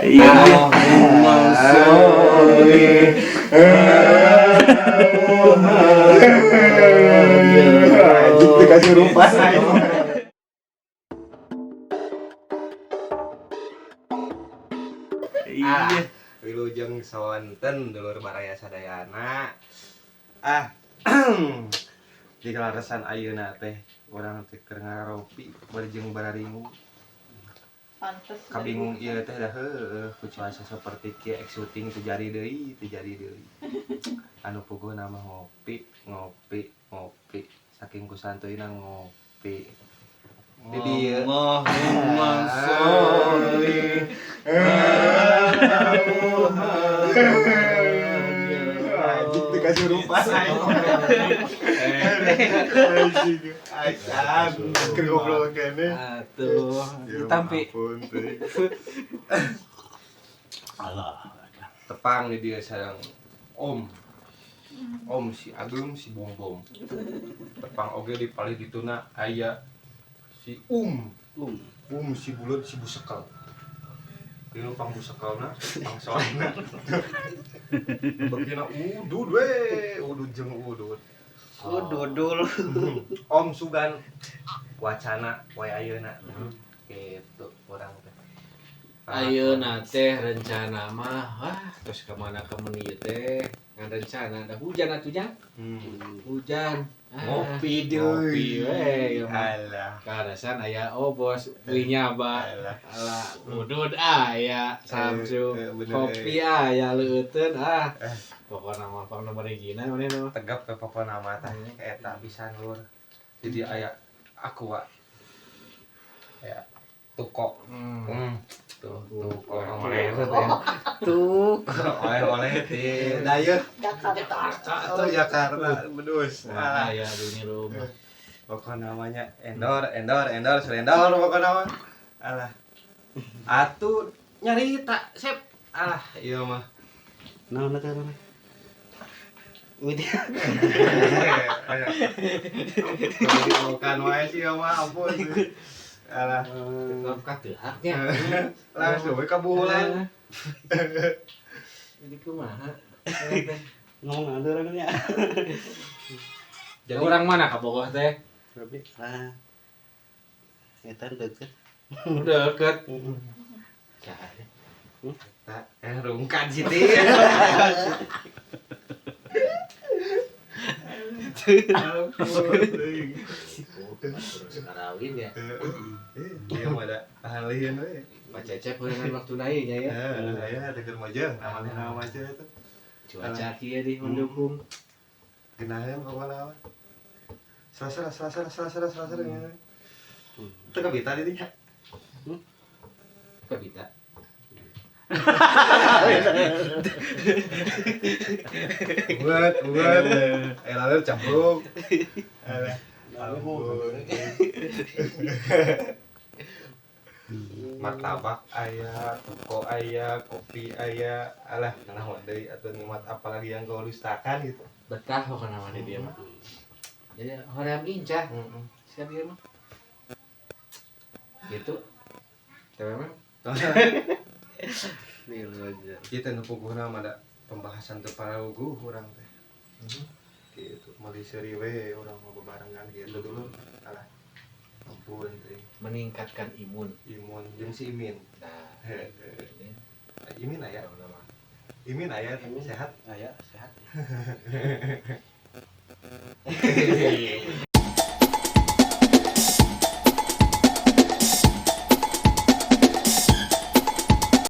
Allahumma sholli ala. Anjing dikasih rupa. Iya. Wilujeng sonten dulur baraya sadayana. Ah. Di kalaresan ayeuna teh urang teh keur ngaropi bari jeung bararingu. Pantes. Kabingung ieu teh dah heueuh ku cuaca seperti kieu ek syuting teu jadi deui, teu jadi deui. Anu puguh nama ngopi, ngopi, ngopi. Saking ku santuina ngopi. Di dieu. Allahumma sholli ala Muhammad. Anjing dikasih rupa. Anjing. Acan keur ngobrol kene. Atuh, ditampi. Allah. Tepang di dia sareng Om. Om si Ageng si Bom Bom. Tepang oge di palih dituna aya si Um. Um. Um si buleud si busekel. Ieu pang busekelna, pang soalna. Beukina udud we, udud jeung udud. Ududul. Om Sugan wacana poe ayeuna. Gitu urang teh. Ayeuna teh rencana mah, wah, terus ka mana ka meni ieu teh? Ngan rencana da hujan atuh nya. Hujan. Ah, Ngopi ngopi deui. we ieu mah. Alah. Karasan aya obos beuih nyaba. Alah. Ala udud aya Samsu. Bener, Kopi aya leuteun ah. Pokona mah pang nomor hijina maneh mah. Tegap ke pokona mah tah eta pisan lur. Jadi aya aqua. Aya tuko. Tuh, tuko oleh teh. Tuh. Oleh-oleh teh. Dayeuh Jakarta. atau Jakarta bedus. Wah, Alah. aya dunia rumah. Pokona namanya endor, endor, endor, selendor pokona mah. Alah. Atuh nyarita sep. Alah, ieu mah. Naon teh namanya? Widih. Bukan wae sih mah ampun. Alah, Tetep ka teu haknya. langsung we kabulan. Jadi kumaha? Ngomong atuh urang nya. Jadi orang mana ka Bogor teh? Tapi ah. Eta deket. Deket. Rungkan Siti. Terus karawin ya. Iya mah ada tahan lihin we. Pak Cecep heureungan waktu ieu nya ya. Heeh, aya deukeur mojang, namanya nama aja itu. Cuaca kieu di mendukung. Genaheun pokona mah. Selasa, selasa, selasa, selasa. Teu kabita di dinya. Kabita. Buat, buat. Eh lalu capluk. Alah. Ampun. Martabak aya, tuko aya, kopi aya, alah naon deui atuh nikmat apalagi yang kau dustakan gitu. Betah pokona mah di dia mah. Jadi hoream lincah. Heeh. Siap dia mah. Gitu. Teh mah. Kita nu puguhna mah da pembahasan teu pararuguh urang teh. Gitu, meuli seuri we urang mah bebarengan gitu dulu. Alah. Ampun teh. Meningkatkan imun. Imun jeung si Imin. Nah, Heeh. ini Imin aya. pokona mah. Imin aya sehat. Aya sehat.